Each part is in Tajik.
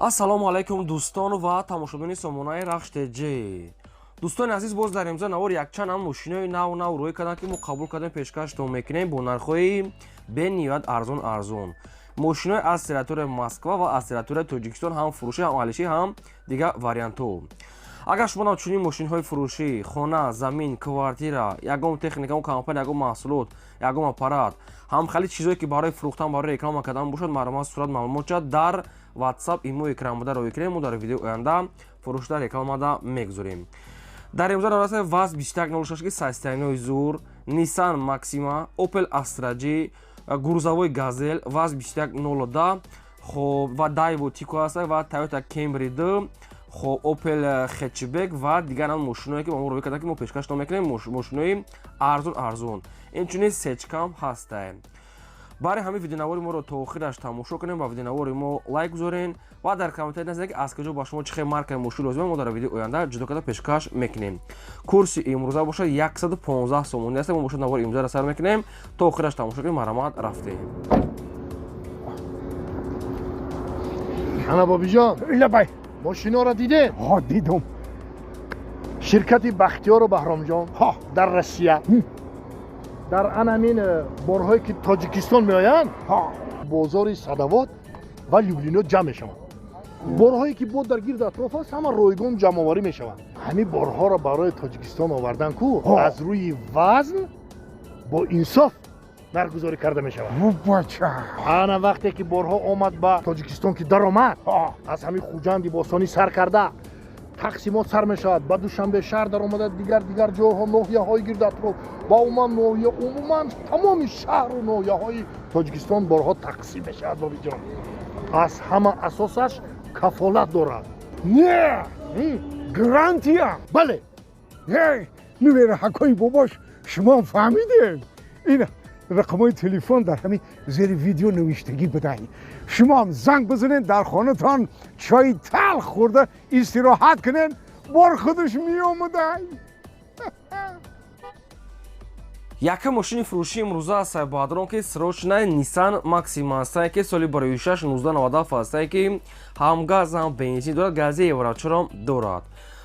Ассалому алайкум, дӯстон ва тамошобинони сомонаи Рахш ТЖ. Дӯстони азиз, боз дар имзо навор якчанд ҳам мошинои нав нав рӯй карданд, ки мо қабул кардем, пешкаштон мекунем бо нархҳои бениҳоят арзон арзон. Мошинои аз территорияи Москва ва аз территорияи Тоҷикистон, ҳам фурӯшӣ, ҳам алишӣ, ҳам дигар вариантҳо. Агар шумо нав чунин мошинҳои фурӯшӣ, хона, замин, квартира, ягон техника, ягон компания, ягон маҳсулот, ягон аппарат, ҳам хеле чизое, ки барои фурӯхтан, барои реклама кардан бошад, марҳамат, сурат, маълумотча дар WhatsApp, имо, экран буда роҳӣ кунем. Мо дар видеои оянда фурӯшда, рекламада мегузорем. Дар имзо навраса ВАЗ 2106, ки состояниеи зур, Nissan Maxima, Opel Astra G, грузовой Газель, ВАЗ 2102, хоб, ва Daewoo Tico ҳаста ва Toyota Camry 2, хоб, Opel Hatchback ва дигар ҳам мошиное, ки ба мо рӯй карданд, ки мо пешкаштон мекунем, мошинои арзон арзон. Инчунин сечкам ҳастае. Барои ҳамин видеонавори моро то охираш тамошо кунем ва видеонавори мо лайк гузорен ва дар комментарий назаред, ки аз куҷо ба шумо чӣ хел маркаи мошин лозима. Мо дар видеои оянда ҷудо карда пешкаш мекунем. Курси имрӯза бошад 115 сомонӣ аст. Мо бошад навори имрӯзаро сар мекунем, то охираш тамошо кунем. Марҳамат, рафтем. Ана, бобиҷон. Лабай. Мошиноро дидем? Ҳо, дидум. Ширкати Бахтиёру Баҳромҷон дар Россия дар ан ҳамин борҳое, ки Тоҷикистон меоянд, бозори Садовод ва Люблино ҷамъ мешаванд. Борҳое, ки бо дар гирди атроф аст, ҳама ройгон ҷамъоварӣ мешаванд. Ҳамин борҳоро барои Тоҷикистон овардан ку аз рӯи вазн бо инсоф нархгузорӣ карда мешавад. Бача. Ана, вақте ки борҳо омад ба Тоҷикистон, ки даромад, аз ҳамин Хуҷанди бостонӣ сар карда, тақсимот сар мешавад, ба Душанбе шаҳр даромада, дигар дигар ҷойҳо, ноҳияҳои гирди атроф ва умуман ноҳия, умуман тамоми шаҳру ноҳияҳои Тоҷикистон борҳо тақсим мешавад. Бобиҷон, аз ҳама асосаш кафолат дорад. Не, гарантия. Бале. Нувераҳакҳои бобош, шумо фаҳмидем, ин рақамҳои телефон дар ҳамин зери видео навиштагӣ будай. Шумоам занг бизанед, дар хонатон чойи талх хӯрда истироҳат кунед, бор худаш меомадай. Якум мошини фурӯши имрӯза аст, баъдрон, ки срочная Nissan Maxima ҳастае, ки соли 2006, 1997 ҳастае, ки ҳам газ, ҳам бензин дорад, гази еврочорам дорад.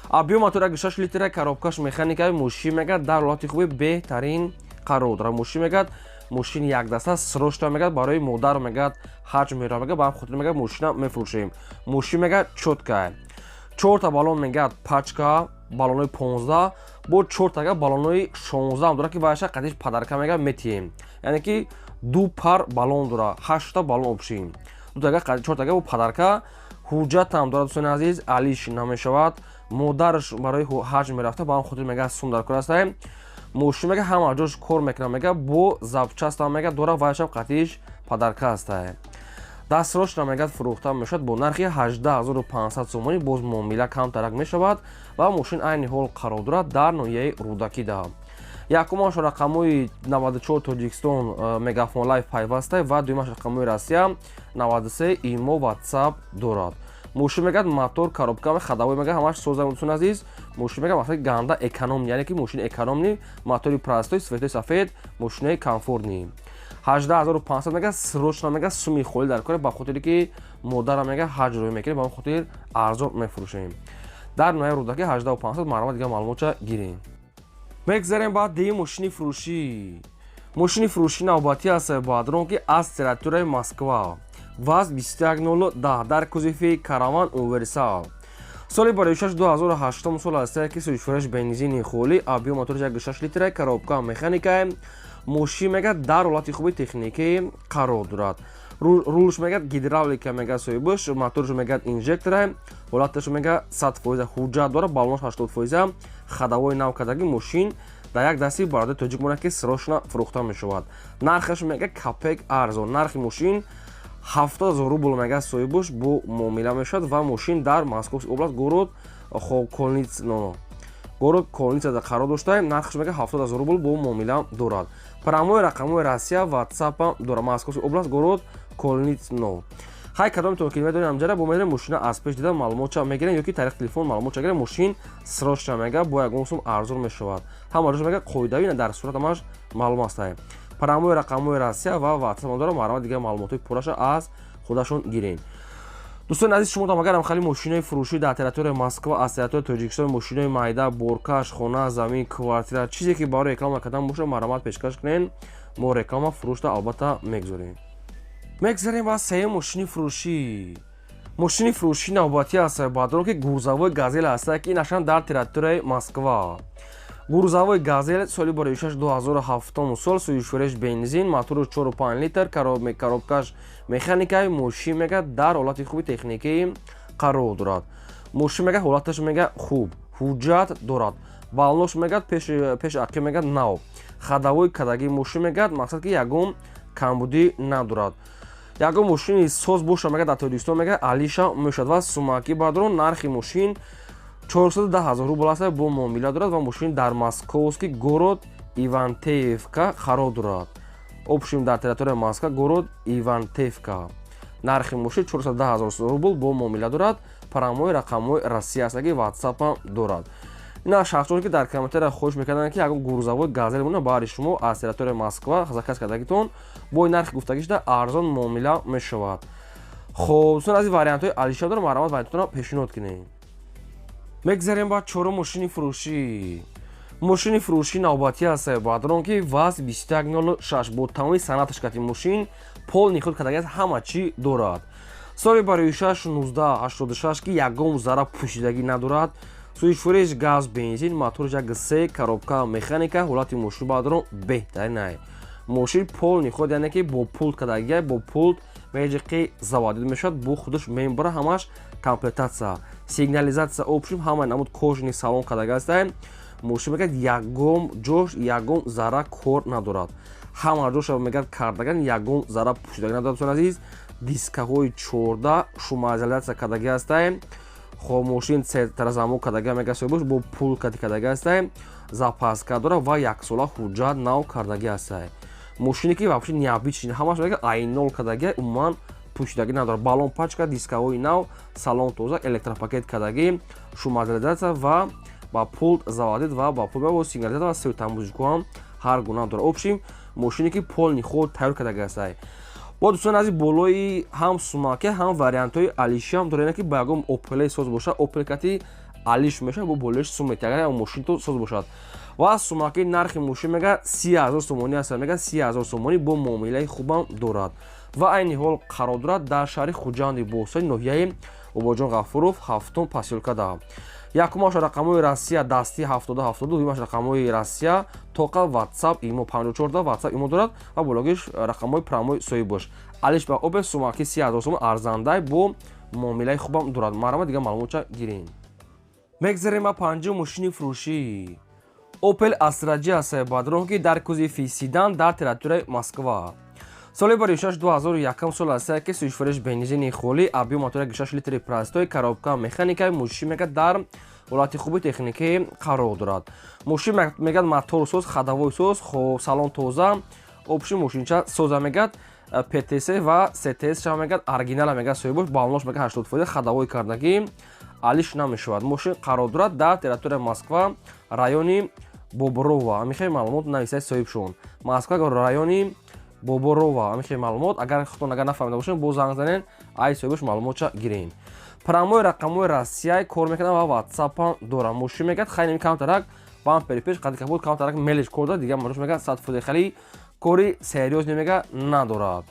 Объём мотор 6 литра, коробкаш механикаи. Мошин, мегад, дар ҳолати хуби беҳтарин қарор дорад. Мошин, мегад, мошини якдаста, срочно, мегад, барои модар, мегад, ҳаҷ мера, мегад, ба ҳам хотир, мегад, мошина мефурӯшем. Мошин, мегад, чёткая, чорта баллон, мегад, пачка баллонои 15, бо чортага баллонои 16 дорад, ки вайша қадиш подарка, мегад, метиҳем. Яъне ки ду пар баллон дорад, ҳашта баллон общий, дутага, чортага бо подарка. Ҳуҷҷатам дорад, дӯстони азиз, алиш намешавад. Модараш барои ҳаҷ мерафта, ба ҳам хотир, мегад, сум дар кор астае. Мошин, мега, ҳама ҷош кор мекунад, мега, бо запчастам, мега, дора, вайшам қатиш подарка астае. Дастрошна, мегад, фурӯхта мешавад бо нархи 18 500 сомонӣ, боз муомила камтарак мешавад. Ва мошин айни ҳол қарор дорад дар ноҳияи Рӯдакида. Якумаш рақамҳои 94 Тоҷикистон, Мегафон Лайф пайваста, ва дуюмаш рақамҳои Россия 93, имо, WhatsApp дорад. Мошин, мегад, мотор, коробка, ходовой, мега, ҳамаш соза. Дӯстони азиз, мошин, мега, масалан, ганда экономный, яъне ки мошини экономный, мотори простой, светои сафед, мошинаи комфортный. 18 500, мега, срочно, мега, суми холӣ дар кора, ба хотире ки модара, мега, ҳаҷ рӯй мекунем, ба он хотир арзон мефурӯшем. Дар ноҳияи Рӯдакӣ, 18 500. Марҳамат, дигар маълумотча гирем. Мегзарем баъд дигим мошини фурӯшӣ. Мошини фурӯшӣ навбатӣ аст, баъдрон, ки аз территорияи Москва, ВАЗ 2110 дар кузови Караван универсал, соли 2006, 2008 сол аст, ки сӯзишвораш бензини холӣ, объём мотораш 1,6 литра, коробка механика. Мошин, мегад, дар ҳолати хуби техникӣ қарор дорад. Рулш, мегад, гидравлика, мегад, соҳибаш, моторш, мегад, инжектора, ҳолаташ, мегад, 100%, ҳуҷҷат дорад, баллонаш 80%, ходовои нав кардаги. Мошин дар як дасти бародари тоҷик монад, ки срочно фурӯхта мешавад. Нархаш, мега, копейк арзон. Нархи мошин 70 000 рубл, мега, соҳибаш, бо муомила мешавад. Ва мошин дар Московский област, город Колница, город Колницада қарор дошта. Нархаш, мега, 70 000 рубл, бо муомила дорад. Прямой рақамҳои Россия, WhatsApp дорад. Московский област, город Колница. Хай, кадомтон ки медонем, амҷара бо медонем, мошина аз пеш дида, маълумотча мегирем ё ки тариқи телефон маълумотча гирем. Мошин срочно, мега, бо ягон сум арзон мешавад. Ҳама ҷош, мега, қоидави дар сурат ҳамаш маълум астае. Прямой рақамҳои Россия ва WhatsApp дорад. Марҳамат, дигар маълумотҳои пурраша аз худашон гирем. Дӯстони азиз, шумо там агарам хали мошинои фурӯшӣ дар территорияи Москва, аз территорияи Тоҷикистон, мошинои майда, боркаш, хона, замин, квартира, чизе ки барои реклама кардан бошад, марҳамат, пешкаш кунед. Мо реклама фурӯшта албатта мегузорем. Мегзарем ба сеюм мошини фурӯшӣ. Мошини фурӯшӣ навбатӣ аст, баъдон ки грузовой Газель ҳаста, ки ин ашан дар территорияи Москва. Грузовой Газель, соли бароишаш 2007 сол, сӯзишвориш бензин, мотору 4,5 литр, коробкаш механикаи. Мошин, мега, дар ҳолати хуби техникӣ қарор дорад. Мошин, мега, ҳолаташ, мега, хуб, ҳуҷҷат дорад, баллош, мегад, пеш ақиб, мегад, нав, ходовой кадаги. Мошин, мегад, мақсад ки ягон камбудӣ надорад. Ягон мошини соз боша, мега, дар Тоҷикистон, мега, алиша мешавад. Ва сумаки бадрон нархи мошин 410 ҳазор рубл аст, бо муомила дорад. Ва мошин дар Московский город Ивантеевка қарор дорад. Общем, дар территорияи Москва, город Ивантеевка. Нархи мошин 410 ҳазор рубл, бо муомила дорад. Прямой рақамҳои Россия аст, ки ватсапам дорад. Ина шахсоне ки дар комментария хоҳиш мекарданд, ки ягон грузовой Газель бона, баъди шумо аз территорияи Москва заказ кардагитон, бо нархи гуфтагишда арзон муомила мешавад. Хоб, дӯстон, аз ин вариантҳои алиша дорам, марҳамат, вариантотонро пешниҳод кунед. Мегзарем ба чорум мошини фурӯшӣ. Мошини фурӯшӣ навбатӣ аст, баъдрон ки ВАЗ 2106 бо тамоми санъаташ кати. Мошин полный худ кадаги аст, ҳама чӣ дорад. Соли бароишаш 1986, ки ягон зарра пӯшидагӣ надорад. Сӯзишвориш газ, бензин, моторш 1,3, коробка механика. Ҳолати мошин, баъдрон, беҳтаринай. Мошин полный худ, яъне ки бо пулт кадагия, бо пулт меҷиқи заводить мешавад, бо худаш мембара, ҳамаш комплектация, сигнализация, общем, ҳамаи намуд, кожаный салон кадага аста. Мошин, мегӯяд, ягон ҷош ягон зарра кор надорад, ҳама ҷоша, мегӯяд, кардаган, ягон зарра пӯшидагӣ надорад. Дӯстони азиз, дискаҳои 14, шумоизоляция кардагӣ ҳастаем. Хоб, мошин таразамок кардага, мега, соҳибош бо пул кати кардагӣ ҳастаем, запаска дорад ва яксола ҳуҷҷат нав кардагӣ ҳастаем. Мошине ки вообще необычный, ҳамаш, мега, айнол кардагӣ, умуман пӯшидагӣ надорад. Баллон пачка, дискаҳои нав, салон тоза, электропакет кардагӣ, шумоизоляция ва ба пулт заводить ва ба пул бо сигнализация ва светомузыку ҳам ҳар гуна дорад. Общем, мошине ки полный худ тайёр кардагӣ ҳастаем. Бо дӯстони азиз, болои ҳам сумаке, ҳам вариантҳои алишиам дорем, ки ба ягон Опеле соз бошад, Опел кати алиш мешавад, бо болоиш сум мети, агар мошин то соз бошад. Ва сумаки нархи мошин, мега, 30 000 сомонӣ аст, мега, 30 000 сомонӣ, бо муомилаи хубам дорад. Ва айни ҳол қарор дорад дар шаҳри Хуҷанди Бостони, ноҳияи Бобоҷон Ғафуров, ҳафтум посёлкада. Якумаш рақамҳои Россия, дастӣ, 70 72, дуюмаш рақамҳои Россия, тоқа Ватсап, имо 54, Ватсап, имо дорад ва бологиш рақамҳои прямой соҳибош. Алиш ба Опел сумаки 30 000 сомон, арзандай, бо муомилаи хубам дорад. Марҳамат, дигар маълумотча гирем. Мегзарем ба панҷум мошини фурӯшӣ. Опел Астра J аст, бадрон ки дар кузови седан дар территорияи Москва. Соли баришаш 2001 сол аст, ки сӯзишвориш бензини холӣ, объём мотора 6 литри простой, коробка механика. Мошин, мега, дар ҳолати хуби техникӣ қарор дорад. Мошин, мегад, мотор соз, ходовой соз, салон тоза, общий мошинча соза. Мегад, ПТС ва СТС ша, мегад, оригинала, мегад, соҳибош, баллош, мегад, 80%, ходовой кардагӣ, алиш намешавад. Мошин қарор дорад дар территорияи Москва, райони Боброва. Амихе маълумот нависаи соҳибшон: Москва, райони Боборова. Амихе маълумот, агар худтон агар нафаҳмида бошед, боз занг занен, ай соҳибош маълумотча гирен. Прямой рақамҳои Россия кор мекунад ва ватсапам дорам. Мошин, мегӯяд, хайнами камтарак бампери пеш, қади капот камтарак мелиш кор дорад, дигар мош, мегӯяд, 100% хеле кори серьёзный, мега, надорад.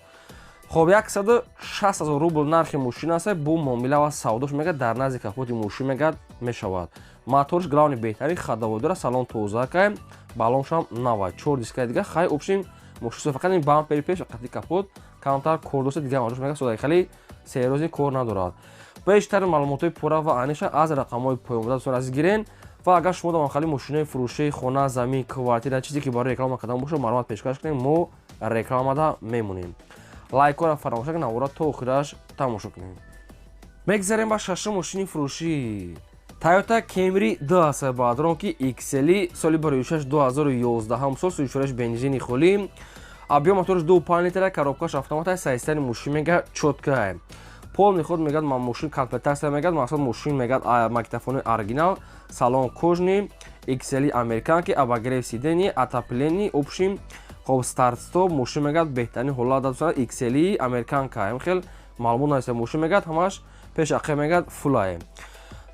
Хоб, 160 000 рубл нархи мошин аст, бо муомила ва савдош, мега, дар назди капоти мошин, мегӯяд, мешавад. Моторш главный беҳтарин, ходовой дора, салон тоза кай, баллоншам нава, чор дискаи дига. Хай, общем, мошин фақат ин бампери пеш, қати капот камтар кор дошта, дигар мош, мега, сода хеле серьёзный кор надорад. Бештари маълумотҳои пурра ва аниша аз рақамҳои поёнбуда, дӯстон азиз, гирен. Ва агар шумо дар хали мошинои фурӯшии хона, замин, квартира, чизе ки барои реклама кардан бошад, маълумот пешкаш кунем, мо рекламада мемонем. Лайкҳоро фаромӯш накунед, навора то охираш тамошо кунем. Мегзарем ба шашум мошини фурӯшӣ. Toyota Camry 2 аст, баъдрон ки XL, соли бароишаш 2011 сол, сӯзишвораш бензини холӣ, объём моторш 2,5 литра, коробкаш автомат, состояние мошин, мега, чёткая, полный худ, мегӯяд, мошин комплектация, мегӯяд, мақсад мошин, мегӯяд, магнитофони оригинал, салон кожаный, XL американки, обогрев сидений, отопление, общем, хоб, старт стоп. Мошин, мегӯяд, беҳтарин ҳолат дорад, XL американка. Ҳам хел маълумот наиста. Мошин, мегӯяд, ҳамаш Пеш ақе мегад фулае.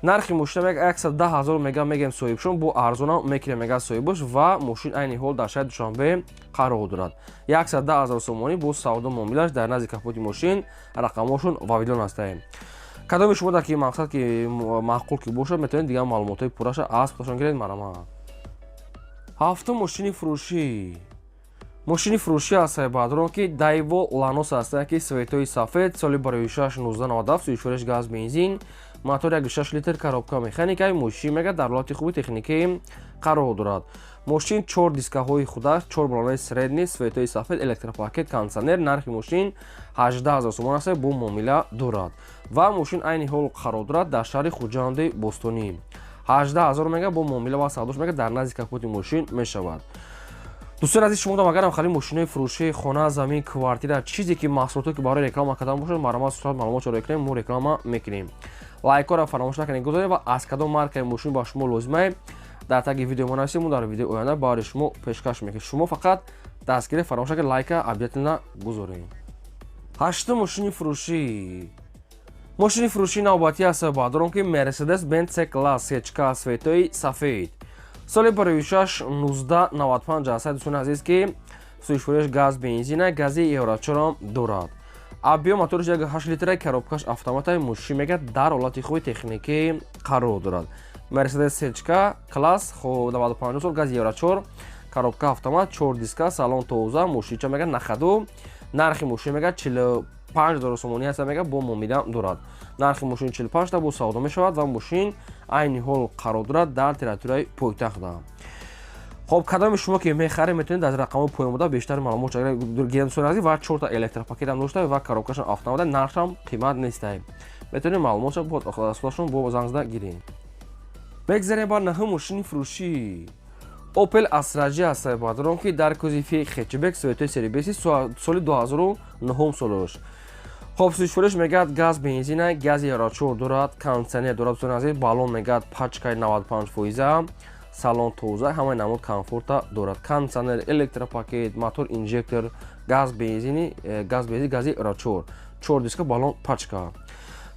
Нархи мошина мега 110 ҳазор мега мегем соҳибшон, бо арзона мекунем мега соҳибош ва мошин айни ҳол дар шаҳри Душанбе қарор дорад. 110 ҳазор сомонӣ бо савдо муомилаш дар назди капоти мошин рақамҳошон вавилон ҳастаем. Кадоми шумо дар ки мақсад ки маъқул ки бошад, метавонед дигар маълумотҳои пурраша аз худашон гиред марама. Ҳафтум мошини фурӯшӣ. Мошини фурӯшӣ ҳастае баъдрон ки Дайво Ланос ҳастае ки светои сафед, соли 2006 1997, сӯишвориш газ бензин, мотор 1.6 литр, коробка механикаи. Мошин мега дар ҳолати хуби техникӣ қарор дорад. Мошин чор дискаҳои худаш, чор балонаи средний, светои сафед, электропакет, кондитсионер. Нархи мошин 18 ҳазор сомон аст, бо муомила дорад ва мошин айни ҳол қарор дорад дар шаҳри Хуҷанди Бостонӣ. 18 ҳазор мега бо муомила ва савдош мега дар назди капоти мошин мешавад. Дӯстони азиз, шумо агарам хали мошинои фурӯшии хона, замин, квартира, чизе ки маҳсулото ки барои реклама кардан бошад, марҳамат сурат маълумот чора кунем, мо реклама мекунем. Лайкҳоро фаромӯш накунед гузоред ва аз кадом маркаи мошин ба шумо лозимае дар таги видео мо нависед, мо дар видеои оянда барои шумо пешкаш мекунем. Шумо фақат дастгирӣ фаромӯш накунед, лайка обязательно гузоред. Ҳаштум мошини фурӯшӣ. Мошини фурӯшии навбатӣ аст баъдорон ки Mercedes Benz C класс сечка светои сафед, соли 2006 1995 аст, дӯстони азиз, ки сӯишвориш газ бензина, гази евро чорам дорад. Объём моториш 1.8 литра, коробкаш автомата. Мошин мега дар ҳолати хуби техникӣ қарор дорад. Mercedes сечка класс 95 сол, газ евро 4, коробка автомат, 4 диска, салон тоза, мошинча мега на ходу. Нархи мошин мега 45 ҳазор сомонӣ аст, мега бо муомила дорад. Нархи мошин 45 та бо савдо мешавад ва мошин айни ҳол қарор дорад дар территорияи пойтахта. Хоб, кадоми шумо ки мехаред, метавонед аз рақамҳои поён буда бештар маълумот гиред, дӯстони азиз. Ва чорта электропакетам дошта ва коробкашон автомата, нархшам қимат нестай. Метавонед маълумотша худашон бо занг зада гиред. Мегзарем ба наҳум мошини фурӯшӣ. Opel Astra J аст баъдрон ки дар кузови хэтчбек, светои серебристый, соли 2009 солош. Хоб, сӯишвориш мегӯяд газ бензина, гази евро 4 дорад, кондитсионер дорад, дӯстони азиз, баллон мегӯяд пачкаи 95 фоиза, салон тоза, ҳамаи намуд комфорта дорад, кондитсионер, электропакет, мотор инжектор, газ бензини, газ бензин, гази евро 4, чор диска, баллон пачка.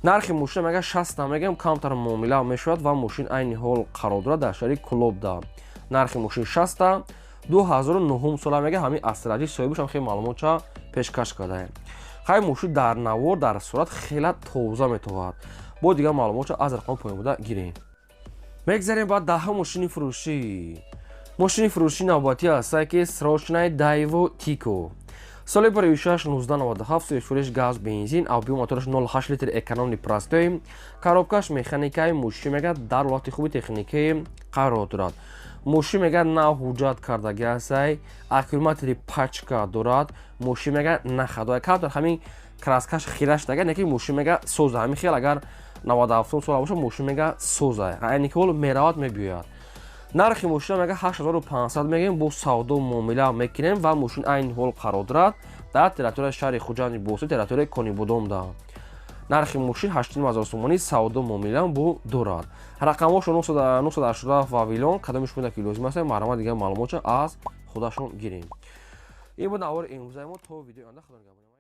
Нархи мошина мега 60 мегӯям, камтар муомила мешавад ва мошин айни ҳол қарор дорад дар шаҳри Кулобда. Нархи мошин 60, 2009 сола мега ҳамин Астра J, соҳибашам хеле маълумотча пешкаш кардаем. Хай, мошин дар навор, дар сурат хела тоза метовад. Бо дигар маълумотча аз рақами поён буда гирем. Мегзарем ба даҳум мошини фурӯшӣ. Мошини фурӯшӣ навбатӣ ҳастае ки срочный Дайво Тико, соли 2006 1997, сӯишвориш газ бензин, объём мотораш 0.8 литр, экономный простой, коробкаш механикаи. Мошин мега дар ҳолати хуби техникӣ қарор дорад. Мошин мега нав ҳуҷҷат кардаги ҳастай, аккумулятори пачка дорад. Мошин мега на ходу, камтар ҳамин краскаш хира шудага, неки мошин мега соза. Ҳамин хел агар 97 сола бошад, мошин мега соза, айни ки ҳол меравад, мебиёяд. Нархи мошина мега 8500 мегӯем, бо савдо муомила мекунем ва мошин айни ҳол қарор дорад дар территорияи шаҳри Хуҷанди Бостон, территорияи Конибодомда. Нархи мошин 8500 сомонӣ, савдо муомила бо дорад. Рақамҳошо 987 вавилон. Кадоми шумо ки лозим аст, марҳамат, дигар маълумотша аз худашон гирем. Ин буд навори имрӯзаи мо. То видеои оянда, худо нигаҳбон.